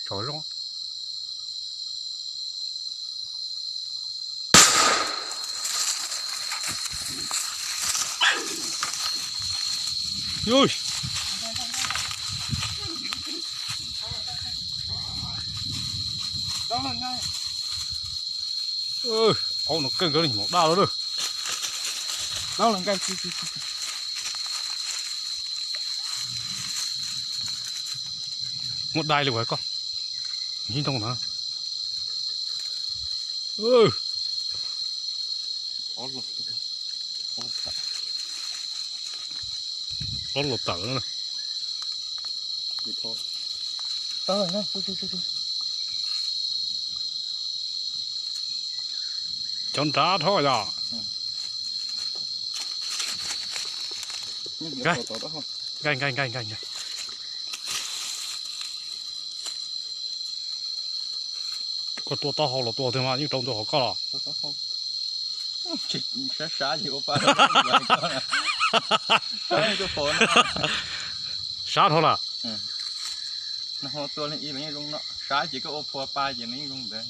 Tso zoo. Aub no keej kawg li, mus daj lawm. Muaj dai li uas koj, ib ntoo na. Ob los tawm na. Cov nrad dhau yom. Nkaig, nkaig, nkaig, nkaig. Koj tua taub hau los tua twg mas yeej rau ntua hauv koj los. Sab sab ces ua pa, sab dhau lawm. Tua li ib los yeej zoo no, sab ces koj ua phua pa ces nws yeej zoo ntawd.